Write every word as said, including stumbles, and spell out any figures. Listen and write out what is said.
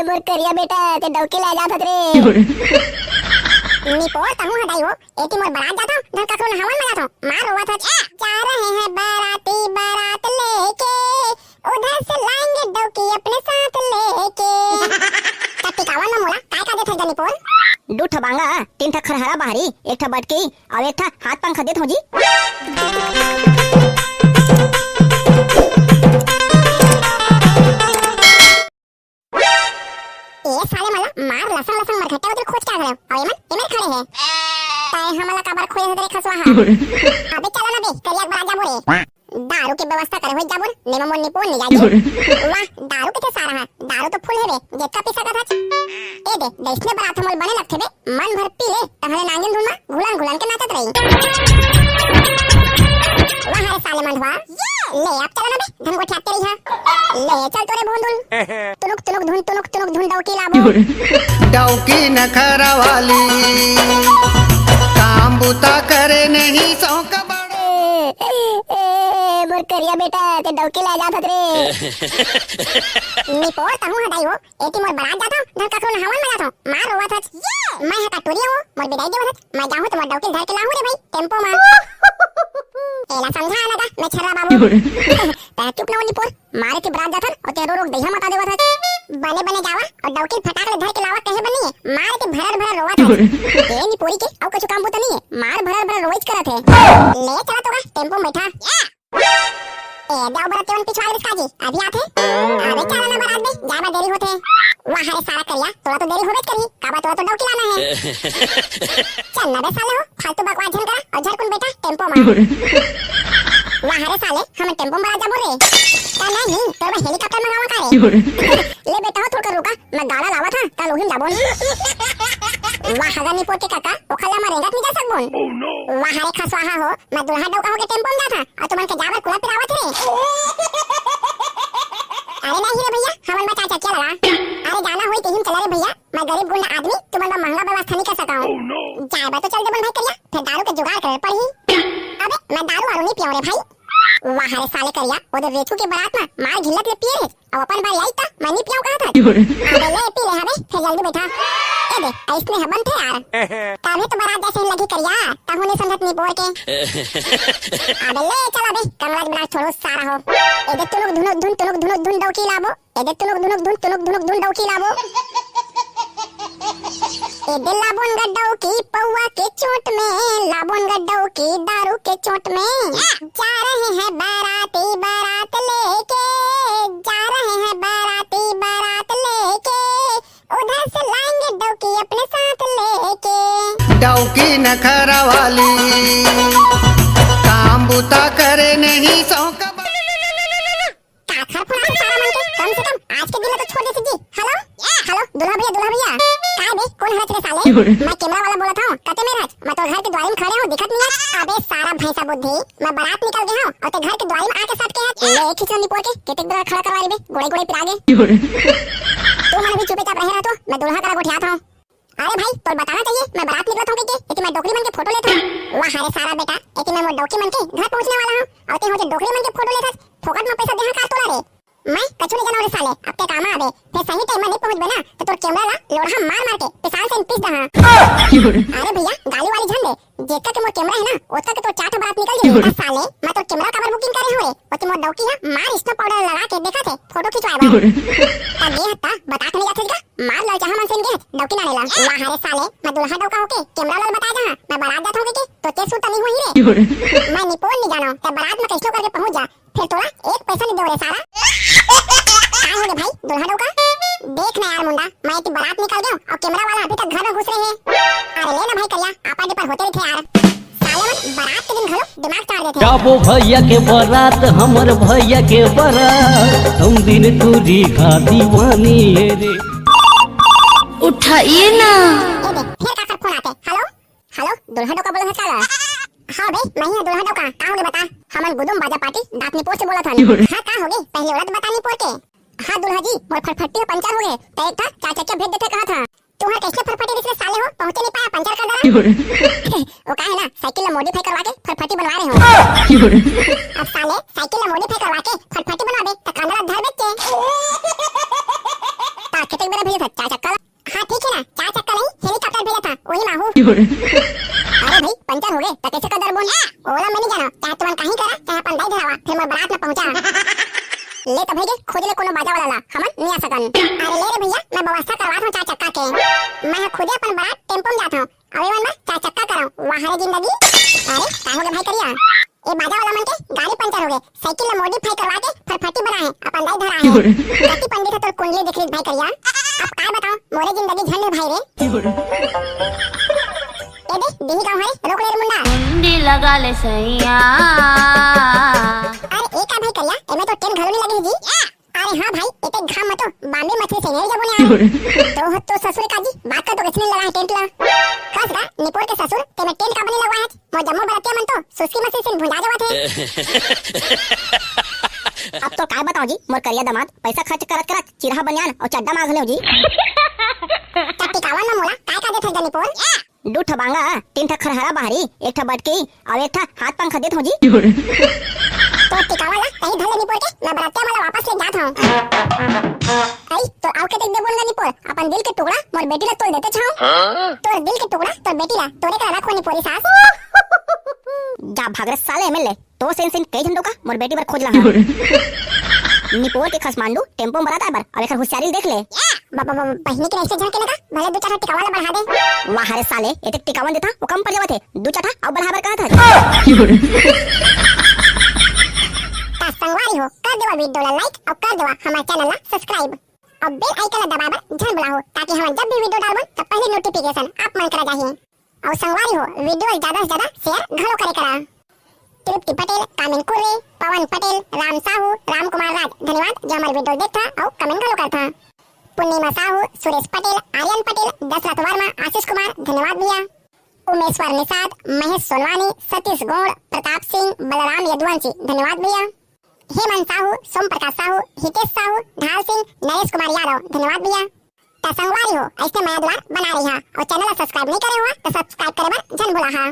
मोर करिया बेटा, ते डौकी ला जात हस रे। निपोर तहूं ह दाई हो, एती मोर बरात जात हंव, धन कखरो नहावन म जात हंव, मार रोवत हस। जा रहे हैं बाराती बारात लेके, उधर से लाएंगे डौकी अपने साथ लेके। त टिकावन म मोला काय का देथे निपोर? दू ठा बांगा, तीन ठा खरहरा बाहरी, एक ठा बटकी, अउ एक ठा हाथ पंखा देत हंव जी। ए साले मन ला मार लसंग लसंग मरघट्टा उधर खोज के आ गए। अउ एमन, एमन खड़े हे। तय हमन ला काबर खोजे हस रे खसवा हा? अबे चलो ना बे, करिया के बरात जाबो रे। दारू के व्यवस्था करे होई जाबो, नेमा मोर निपोर नहीं जाई। वाह, दारू के थे सारा हा, दारू तो फुल हे बे, जेतका पी सकत हस। ए दे, दइसने बरात हमन बने लगथे बे, मन भर पी ले, तहले नांगिन धुन मा घुलन घुलन के नाचत रही। वाह रे साले मंडवा, ले अब चलो ना बे, धन गोठियाते रही हा। ले चल तोरे भोंदुल। तुनुक तुनुक धुन, तुनुक तुनुक धुन डौकी लाबो। डौकी नखरा वाली, काम बुता करे नहीं सौंक बड़ो। ए, ए, मोर करिया बेटा, ते डौकी ला जात हस रे। निपोर तहूं ह दाई हो, एती मोर बरात जात हंव, धन कखरो नहावन म जात हंव, मार रोवत हस। मैं ह का टूरी हंव, मोर बिदाई देवत हस, मैं जाहूं त मोर डौकी धर के लाहूं रे भाई, टेम्पो म। एला समझा लगा, मैं छर्रा बाबू। तैं चुप ना हो निपोर, मारे के बरात जाथन, अउ तें रो रो के दइहा मता देवत हस। बने बने जावा, अउ डौकी फटाक ले धर के लावा कहे बर नहीं हे, मारे के भरर भरर रोवत हस। ए निपोरी के, अउ कछु काम बुता नहीं हे, मार भरर भरर रोवइच करत हे। ले चला तो का, टेम्पो म बइठा। ए, देव बरात तेवन पिछवा गिस काजी, अभी आथे। अबे चल ना बरात बे, जाए बर देरी होथे। वाह रे सारा करिया, तोला तो देरी होबेच करही, काबर तोला तो डौकी लाना हे। चल ना बे साले हो, फालतू बकवास झन करा, अउ झटकुन बइठा टेम्पो म। वाह रे साले, हमन टेम्पो म बरात जाबो रे। त नहीं, तोर बर हेलीकॉप्टर मंगावा का रे? ले बेटा हो, थोड़ा रुका, मैं गाड़ा लावत हंव, त लोहिम जाबोन। वाह गा निपोर के काका, ओखर ले हमन रेंगत नहीं जा सकबोन। वाह रे खसवाहा हो, मैं दुल्हा डौका होके टेम्पो म जात हंव, अउ तुमन के जाए बर कुला पिरावत हे रे। अरे नहीं रे भइया, हमन बर चार चकिया लगा। अरे जाना होई तेहिम चला रे भइया, मैं गरीब गुंडा आदमी, तुमन बर महंगा व्यवस्था नहीं कर सकंव। जाए बर तो चल देबोन भाई करिया, फेर दारू के जुगाड़ करे पड़ही। अबे मैं दारू वारू नहीं पियंव रे भाई। वाह रे साले करिया, ओदे रेचू के बरात म मार घिल्लत ले पिए रहे, अउ अपन बर लाई त मैं नहीं पियंव कहत हस। अबे ले पी ले हबे, फेर जल्दी बइठा। ए दे, अइसने ह बनथे यार। तभे तो बरात जइसे ही लगही करिया, तहूं नहीं समझत निपोर के। अबे ले चल अबे, कंगला बना छोड़ो सारा हो। ए दे तुनुक धुनुक धुन, तुनुक धुनुक धुन डौकी लाबो। ए दे तुनुक धुनुक धुन, तुनुक धुनुक धुन डौकी लाबो। ए दे लाबोन गा डौकी पौवा के चोट में, लाबोन गा डौकी दारू के चोट में। जा रहे हैं बाराती बारात लेके, जा रहे हैं बाराती बारात लेके, उधर से लाएंगे डौकी अपने साथ लेके। डौकी नखरा वाली, काम बुता करे नहीं सौंक। का खरखुराथे सारा मन के, कम से कम आज के दिन ला तो छोड़ देती जी। हेलो, हेलो, दूल्हा भैया, दूल्हा भैया। काय बे, कोन हरच रे साले? मैं कैमरा वाला बोलत हंव, कते मेर हच? मैं तो घर के द्वारी म खड़े हंव, दिखत नहीं हच। अबे सारा भैंसा बुद्धि, मैं बरात निकल गे हंव, अउ ते घर के द्वारी म आके सट के हच। ले खिचो निपोर के, केतेक बेर खड़ा करवा रही बे, गोड़े गोड़े पिरा गे। तू मन अभी चुपचाप रहे रह तो, मैं दूल्हा करा गोठियात हंव। अरे भाई, तोर बताना चाहिए, मैं बरात निकलत हंव कहिके, एती मैं डोकरी मन के फोटो लेत हंव। वाह रे सारा बेटा, एती मैं मोर डौकी मन के घर पहुंचने वाला हंव, अउ ते हो जे डोकरी मन के फोटो लेथस, फोकट में पैसा देहा का तोला रे? मैं कछु नहीं जानव रे साले, अब ते काम आबे, फेर सही टाइम में नहीं पहुंचबे ना, तो तोर कैमरा ला लोढ़ा मार मार के पिसान से पीस दहा। अरे भैया, गाली वाली झन दे, जेतका के मोर कैमरा है ना, ओतका के तोर चार ठो बरात निकल जाही। ए साले, मैं तोर कैमरा काबर बुकिंग करे हंव रे? ओती मोर डौकी हा मार स्नो पाउडर लगा के देखत हे, फोटो खिंचवाए बर। त गे हत्ता, बता के नहीं जाथे का? मार ललचाहा मन से गे हस, डौकी लाने ला। वाह रे साले, मैं दुल्हा डौका होके कैमरा वाला बता जहां, मैं बरात जात हंव कहिके, तो ते सुरता नहीं होही रे। मैं निपोर नहीं जानव, ते बरात में कैसनो करके पहुंच जा, फेर तोला एक पैसा नहीं देव रे सारा। काय हो गे भाई, दुल्हा डौका? देख ना यार मुंडा, मैं एती बरात निकल गेंव अउ कैमरा वाला अभी तक घर में घुस रहे हे। अरे ले ना भाई करिया, आपा डिपर होते रहिथे यार। साले मन बरात के दिन घलो दिमाग चाट देथे। जाबो भैया के बरात, हमर भैया के बरात, हम दिन टूरी खा दीवानी हे रे। उठाइए ना। ए दे, फेर काकर फोन आथे। हेलो, हेलो, दुल्हा डौका बोलत हस का? हां बे, मैं ही हंव दुल्हा डौका। का हो गे बता? हमन गुदुम बाजा पार्टी दातनीपोर से बोलत हन। हां, का हो गे? पहले ओला तो बता निपोर के। हां दुल्हा जी, मोर फटफटी ह पंचर हो गे, त एक ठा चार चक्का भेज देते कहत हंव। तुंहर कैसे फटफटी दिस रे साले हो, पहुंचे नहीं पाया, पंचर कर डरा। ओ का है ना, साइकिल ला modify करवा के फटफटी बनवा रहे हंव। अब साले, साइकिल ला modify करवा के फटफटी बनवाबे, त कांदा ला धर बेच के। त खेते बेरा भेजत हस चार चक्का ला? हाँ, ठीक है ना, चार चक्का नहीं, हेलीकॉप्टर भेजत हँव, वही मा हूँ। अरे भाई, पंचर होगे, त कैसे कर डरबोन? ओला मैं नहीं जानँव, चाहे तुमन कहीं करा, चाहे अपन दाई धरावा, फेर मोर बारात में पहुँचा। ले त भाई के खोज ले कोनो बाजा वाला ला, हमन नहीं आ सकन। अरे ले रे भैया, मैं व्यवस्था करवात हँव चार चक्का के। मैं ह खुदे अपन बारात टेम्पो में जात हँव, अउ एमन बर चार चक्का करँव, वाह रे जिंदगी। अरे, का होगे भाई करिया? ए बाजा वाला मन के गाड़ी पंचर होगे, साइकिल ला modify करवा के फटफटी बनाए हे, अपन दाई धराए हे। कति पंडित हे तोर कुंडली दिखरी भाई करिया। अब काय बतावँव, मोरे जिंदगी झंड हे भाई रे। ए दे, दिही गाँव हरे, रोक ले रे मुंडा। कुंडी लगा ले सैया। अरे ए का भाई करिया, एमे तो टेंट घलो नहीं लगे हे जी। अरे हाँ भाई, एते घाम म तो बॉम्बे मछली से नहीं जबो ने यार। तो हो तो ससुर का जी, बात कर तो कैसे नहीं लगा है टेंट ला। कस का निपोर के ससुर, तेमे टेंट का बने लगवा है? मोर जम्मो बरतिया मन तो सुस्की मछली से भुंजा जावत हे। अब तो काय बतावँव जी, मोर करिया दामाद पैसा खर्च करत करत चिरहा बनियान अउ चड्डा मांग लेव जी। त टिकावन म मोला काय का देथे ग निपोर? दू ठा बांगा, तीन ठा खरहरा बाहरी, एक ठा बटकी अउ एक ठा हाथ पंखा देत हँव जी। तो टिकावा ला तहीं धर ले निपोर के, मैं बरतिया मन ला वापस ले जात हँव। अई, तो अउ कतेक देबोन गा निपोर, अपन दिल के टुकड़ा मोर बेटी ला तोल देते छँव। तोर दिल के टुकड़ा तोर बेटी ला, तोरे करा रखो निपोरी सास। जा भाग रे साले एमएलए, तो सेन सेन कई झन डोका मोर बेटी बर खोज ला। निपोर के खसमांडू टेम्पो म बरात आए बर, अब एकर होशियारी देख ले। ब-, ब-, ब-, बहिनी के ऐसे झन के लगा, भले दू चार ठा टिकावा ला बढ़ा दे। वाह रे साले, एते टिकावन देथा, वो कम पड़ जावत हे, दू चार ठा अउ बढ़ाए बर कहत हस। त संगवारी हो, कर देवा video ला like अउ कर देवा हमर channel ला subscribe। अउ bell icon ला दबाए बर झन भुलाहू, ताकि हमन जब भी video डालबन, त पहले notification आप मन करा जाही। अउ संगवारी हो, video ला ज्यादा से ज्यादा share घलो करे करा। तृप्ति पटेल, कामिन कुर्रे, पवन पटेल, राम साहू, राम कुमार राज, धन्यवाद जो हमर video देखथा अउ comment घलो करथा। पूर्णिमा साहू, सुरेश पटेल, आर्यन पटेल, दशरथ वर्मा, आशीष कुमार, धन्यवाद भैया। उमेश्वर निषाद, महेश सोनवानी, सतीश गोंड, प्रताप सिंह, बलराम यदुवंशी, धन्यवाद भैया। हेमंत साहू, सोम प्रकाश साहू, हितेश साहू, ढाल सिंह, नरेश कुमार यादव, धन्यवाद भैया। त संगवारी हो, ऐसे मया दुलार बना रही हा अउ channel ला subscribe नहीं करे हुआ त subscribe करे बर झन भुलाहा।